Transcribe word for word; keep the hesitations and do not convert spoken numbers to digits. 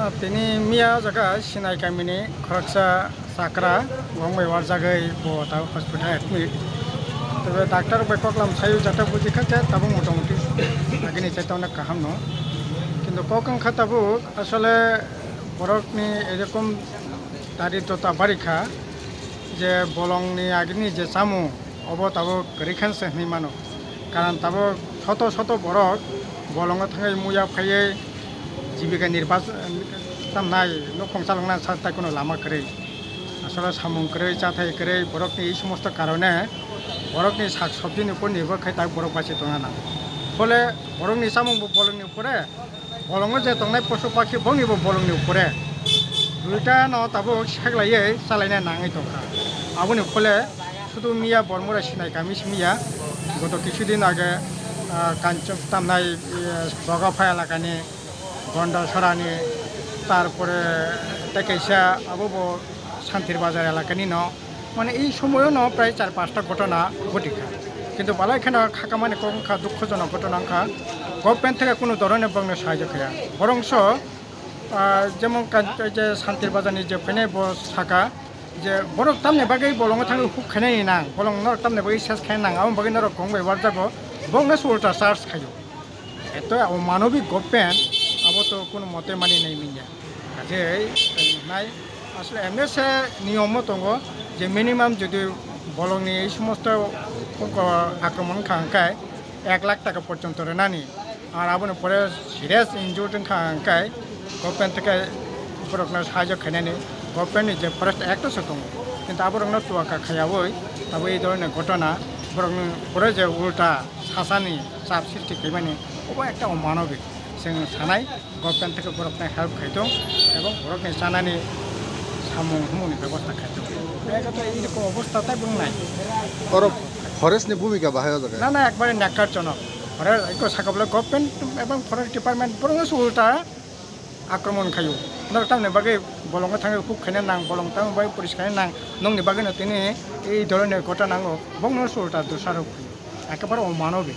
Tini miya o jaga Sinai kamini khoroksa chakra gong bai warjagwi bo ta hospital admit. Tebe doctor bai koklam sayu jata buji kha je tabuk motamuti agini chai tongna kaham no. Kintu kok wng kha tabuk asole borokni erokom daridrota bari kha je bolongni agini je chamung obo tabuk kwrwi khan se hwnwi mano. Karon tabuk soto soto borok bolongo thangwi muya phaiwi jibika nirbason tamnai nukhung chalokna sa tai kuno lama kwrwi. Asole samung kwrwi, chathai kwrwi, borokni ei somosto karone borokni sak sobjini upor nirbhor khai tabuk borok bachwi tongna nango. Phole borokni chamung bo bolongni upore, bolongo je tongnai posu pakhi bongni bo bolongni upore. Duita no tabuk seklaiwi chalaina nangwi tongkha. Aboni phole sudu miya Bormura Sinai kami simi ya. Goto kisu din age, ah, Kanchok tamnai, eh, Bogapha elakani, Gonda Sorani, tarpore tei kaisa abo bo Santir Bazar elakani no. Mane ei somoyo no prai char pasta ghotona ghotikha. Kintu balai kheno khakamani kok wngkha, dukhojonok ghotona wngkha. Government theke kunu dhoroner bongno sahajyo khaya. Borongso, ah, jemon kan-, je Santir Bazarni je phainai bo saka je borok tamni bagwi bolongo thangwi huk khainani nang, bolong norok tamni bagwi ses khainani nang, aboni bagwi norok kong bai warjago, bongno se ulta charge khaio. Eto omanobik government, abo to kunu mote mani nai minya. Kaje nai asle M S A niyom o tongo je minimum jodi bolongni ei somosto akromon wngkha hwnkhe ek lakh taka porjonto rwnani. Ar aboni pore serious injured wngkha hwnkhe government theke borokno sahajyo khainani government ni je Forest Act o se tongo. Kintu aborokno chuwaka khayawi abo ei dhoroner ghotona borokni pore je ulta sasani chap srishti khaimani obo ekta omanobik. Chwng sanai government theke borokno help khaitong ebong borokni chanani samung humungni bebosta khaitong. Eko to ei rokom obostha tai bwngnai. Oro forest ni bhumika bahai o jaga. Na, na, ekbare nyakkarjonok. Forest eko sakabla government ebong forest department borokno se ulta akromon khaio. Norok tamni bagwi bolongo thangwi huk khaina nang, bolong tamni bagwi poriskar nang, nokni bagwino tini ei dhoroner ghotona nango, bongno se ulta dosarok khaio. Ekebare omanobik.